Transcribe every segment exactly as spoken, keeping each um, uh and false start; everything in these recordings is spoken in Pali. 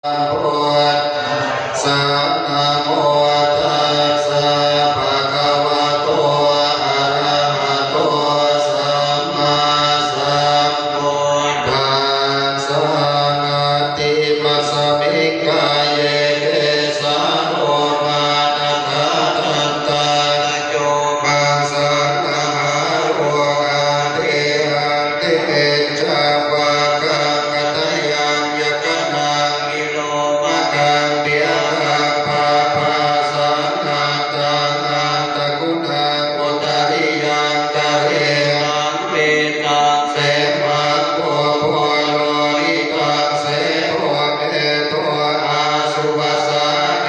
Buddhassa. Namo tassa bhagavato arahato sammāsambuddhassa. Natthi me asmiṃ kāye kesā lomā nakhā dantā taco maṃ saṇhāro ādi iccā vā kaṃ katayaṃ yakanaṃ ilomakhaṃ piyakappabhāsaṃ antaguṇaṃ udariyaṃ gahitaṃ semaṃ pubbu lohitaṃ sedo medo āsuvasā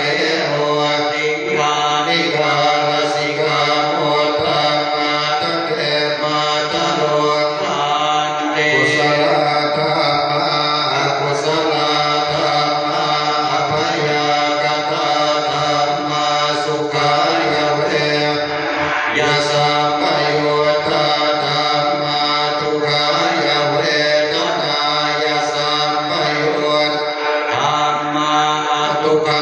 eho siṅghāṇikā lasikā muttaṃ matthake mataro. Kusalā dhammā akusalā dhammā abyākatā dhammā sukhāya ve ya sampayuttā dhammā dukkhāya vedanāya sampayuttā dhammā adukkha